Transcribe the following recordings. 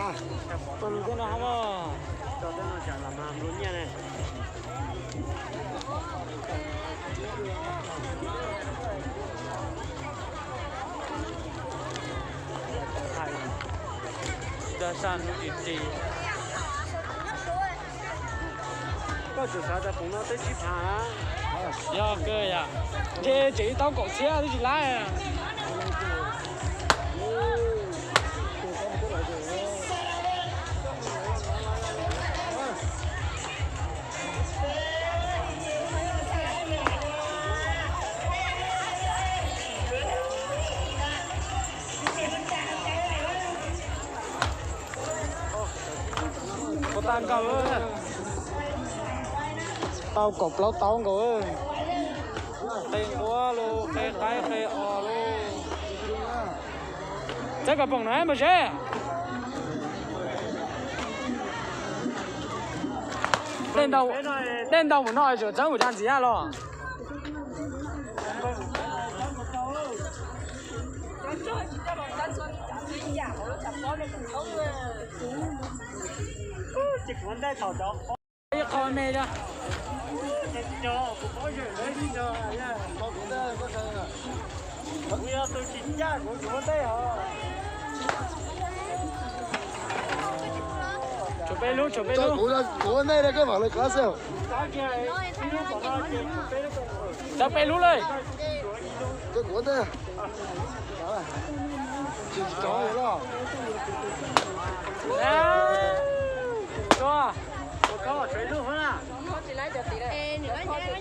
Tus tej no hos. Dag saj hnub tsis tsis. Koj tseem xav tias pum no twb sib tham. Yog kawg yom. Ntshe tseem tau kaum txhiab twb tsis laib. Ua tag nkaus, tau kaum plaub taub nkaus. Qe nquab los qe qaib qe os los. Txawb kom poom no mas seb. Dej ntau mus no tseem txawb mus da ntxiv los. Ib qho me os. Tshuav peb lub, tshuav peb lub. Kuv nej koj mam lawv kov xwb. Tshuav peb lub lawm.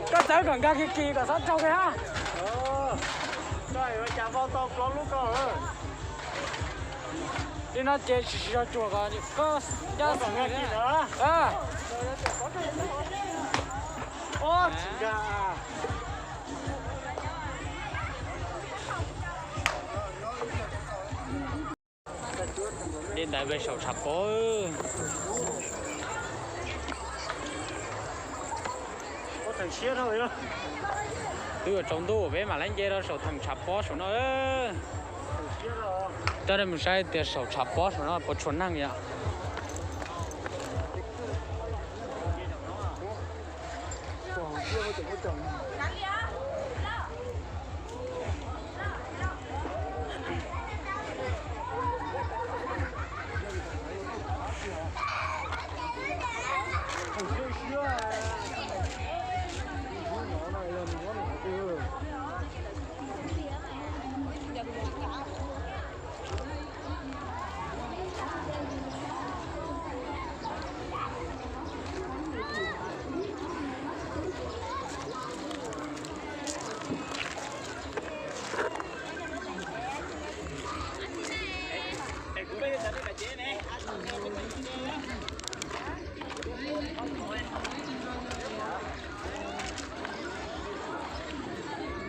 Koj txawb kom nkag kiag kis kom txhob raug kiag hab. Li no ces tsis tshua tsuag kom koj ncaj. Dej ntawd peb saum tshav pob. Twb yuav tsaus ntuj peb mam li nce rau saum theem tshav pob saum no. Coj nej mus saib tias saum tshav pob saum no puas tshua neeg yom.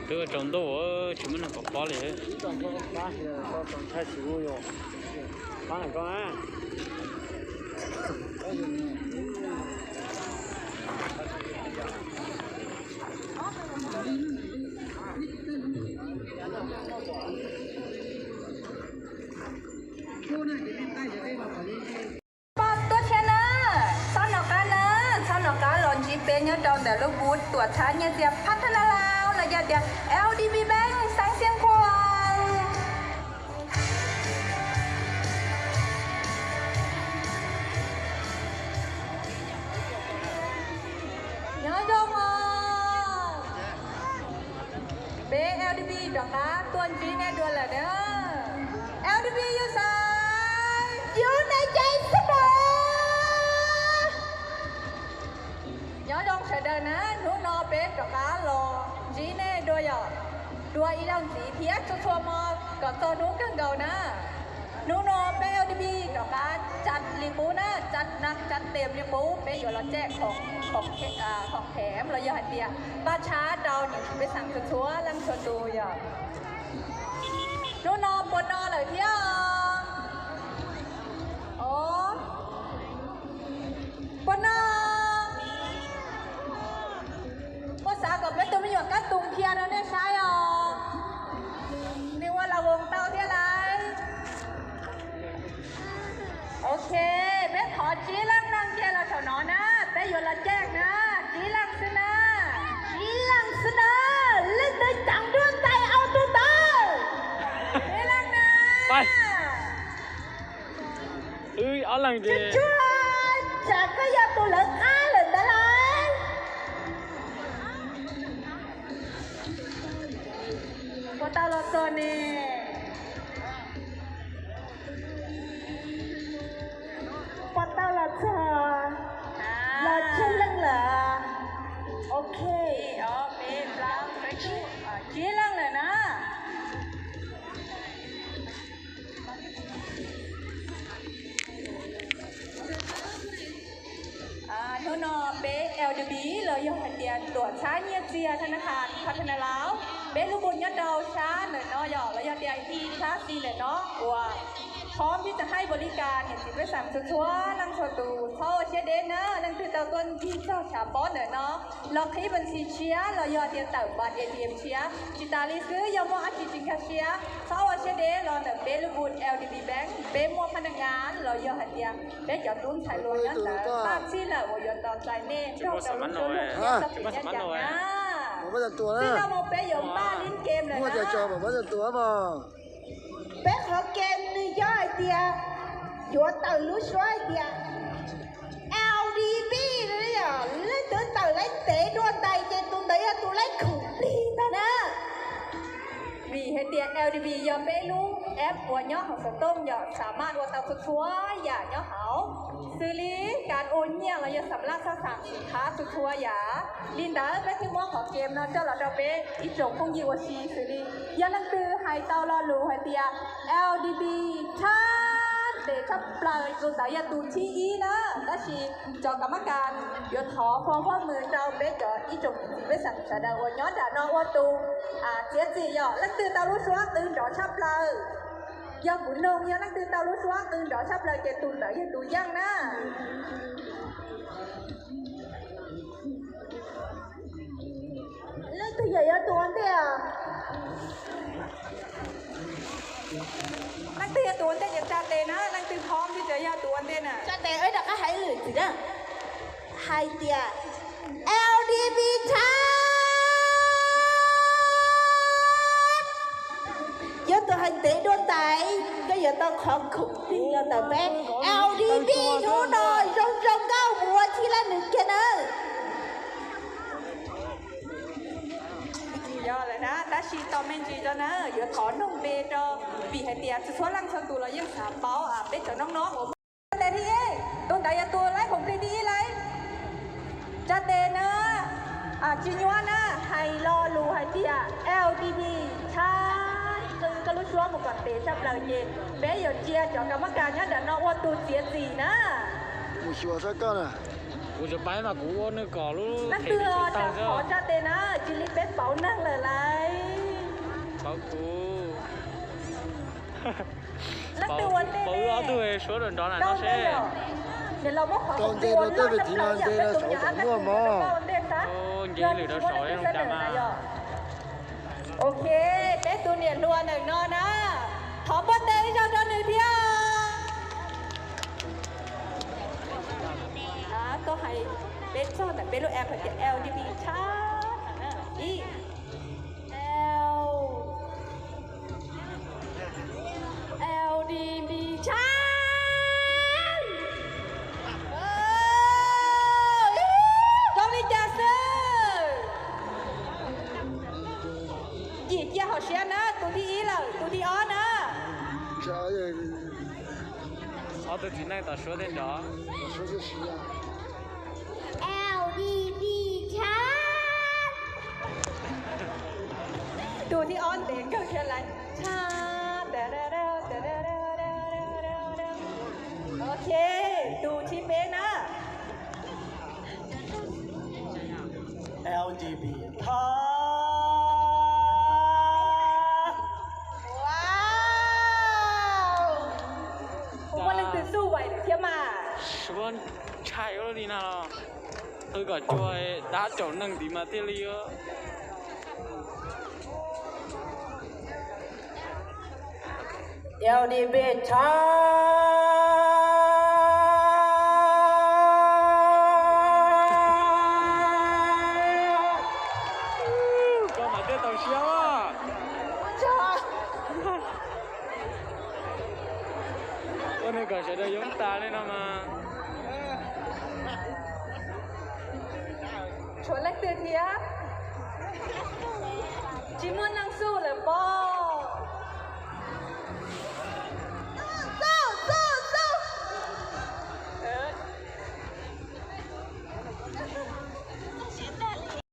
Twb tsaus ntuj tsis muaj neeg pom pob li. Pom tuaj thiab na, txhob nco qab na, txhob nco qab los ntsib peb nyob rau ntawm lub booth tuam txhab nyiaj txiag Phav Thab Nab Lauj los yog tias L D B Bank Xeev Khuam. Nyob zoo os. Peb L D B rov qab tuaj ntsib nej dua lawm na. L D B yug xaiv, yug nej cev xwb na. Nyob zoo sawv daws na, hnub no peb rov qab los ntsib nej dua yom, dua ib zaug ntxiv thiab txhua txhua hmo kom txog hnub kawg nkaus na. Hnub no peb L D B rov qab tsa li qub na, tsa nas tsa tes li qub, peb yuav los caj khoom khem los yog hais tias paj tshab rau niam txiv pej xeem txhua txhua leej txhua tus yom. Hnub no puas no lawm thiab? Os, puas no? Puas xav kom peb tus me nyuam kab tus qhia rau nej saib os? Nws ua la voos tau thiab lauj. Ok, Tsib leej neeg kiag los saum no na, peb yuav los caj na, tsib leej xwb na. Tsib leej xwb na, leej twg ceev dua ntais ua tus tawg. Tsib leej na. Wb ob leeg ces, tsam koj yog tus lawv qab lawm ntawd lauj. Puas tau los txog ne? Puas tau los txog? Los tsawg leej lawm? Ok, ob, peb, plaub, tsib leej lawm na. Hnub no peb L D B los yog hais tias tuam txhab nyiaj txiag thab nab has Pha Tha Na Lauv, peb lub npuj nyob rau sab ntawm no yom, los yog tias ib sab xis ntawm no uas phoom pib tag haib npaum li cas niam txiv peb xam txhua txhua leej txhua tus txhob ua siab deb na, leej twg tau tuaj ncig txog tshav pob ntawm no los qhib npas ntxhi tshiab los yog tias tawm npas A T M tshiab. Tsis tas li xwb, yog muaj dab tsi tsis nkag siab txhob ua siab deb los ntawm peb lub npuj L D B Bank, peb muaj phab naj ngas los yog hais tias peb cov tub ntxhais hluas nyob ntawd tag txhij lawm uas yuav tos txais nej nrog rau lub suab lub siab txoj kev ncaj ncees na. Txij no mus peb yuav npaj lub kem lawm na. Peb qhov kem nws yog hais tias yuav tawm lub suab hais tias L D B, leej twg tawm laib ntev dua ntais ces tus ntawd yog tus laib khoom plig ntag na. Vim hais tias L D B yog peb lub app uas nyob hauv xov tooj yom, xam maj ua tau txhua txhua yam nyob hauv, xws li kab ua nyiaj los yog xam laj xab xam xim khab txhua txhua yam. Li ntawd peb thiaj muab qhov kem no coj los rau peb ib tsoom phooj ywg ua si, xws li yog leej twg hais tau lo lus hais tias L D B tshaj ntev tshaj plaws, tus ntawd yog tus thib ib na. Tab sis cov kam mab kas yuav thov foom phooj ywg rau peb cov ib tsoom txiv peb xam sawv daws uas nyob nram no ua tus txiav txim yom, leej twg tau lub suab tw nrov tshaj plaws. Yog kuv nug, yog leej twg tau lub suab tw nrov tshaj plaws ces tus ntawd yog tus yeej na. Leej twg yog yuav tus ua ntej? Leej twg yog tus ua ntej ces tsa tes na, leej twg phoom pib tsa yog tus ua ntej na. Tsa tes, wb rov qab hais lwm txiv na. Hais tias L D B tshaj, yog tus hais ntev dua ntais, koj yuav tau qhov khoom plig los ntawm peb. L D B hnub no zoo zoo nkauj, mus ua thib laj nws kiag nawb. Yog lawm na, tab sis tos me ntsis tso na, yuav thov noog npe rau, vim hais tias txhua txhua leej txhua tus los yeej xav paub peb cov noob noob uas muaj. Tsa tes thib ib, tus ntawd yog tus laib khoom plig thib ib lauj. Tsa tes na, tsis nyuaj na, hais lo lus hais tias L D B tshaj, qw koj lub suab mus kom ntev tshaj plaws ces peb yuav cia cov kam mab kas nyob nram no ua tus txiav txim na. Mus xyuas saib koj na. Kuv tseem paib mas kuv ua nws kom lub, leej twg tau thov tsa tes na, cia li peb pauv neeg lawm lauj. Pauv kuv. Leej twg ua ntej ne? Suab nrov nrov na no seb. Tau ntej rau tej vim tiv no ntej rau saud tseem muaj mog. Nce lwm rau saud zoo cas mas. Ok, peb tus niam hluas ntawm no na, thov npuaj tes ib zaug rau nws thiab. Koj hais, peb txog ntawm peb lub app hais tias L D B tshaj ib, L D B tshaj. Zoo li cas xwb? Yim cia hauv siab na, tus thib ib lawm, tus thib ob na. Ob tug txiv neej tom suab tej nrov. L D B tshaj. Tus thib ob ntev kawg thiab lawm. Ok, tus thib peb na. L D B tshaj. Ua, muaj leej twg xub vais lawm thiab mas. Suab ntshai ua li no los, qw kom cuag dab caum neeg tiv mas thiaj li. L D B tshaj. Siab. Ua nws kom sawv daws yoob tas li no mas. Tshuav leej twg thiab? Tsis muaj neeg xub lawm pob.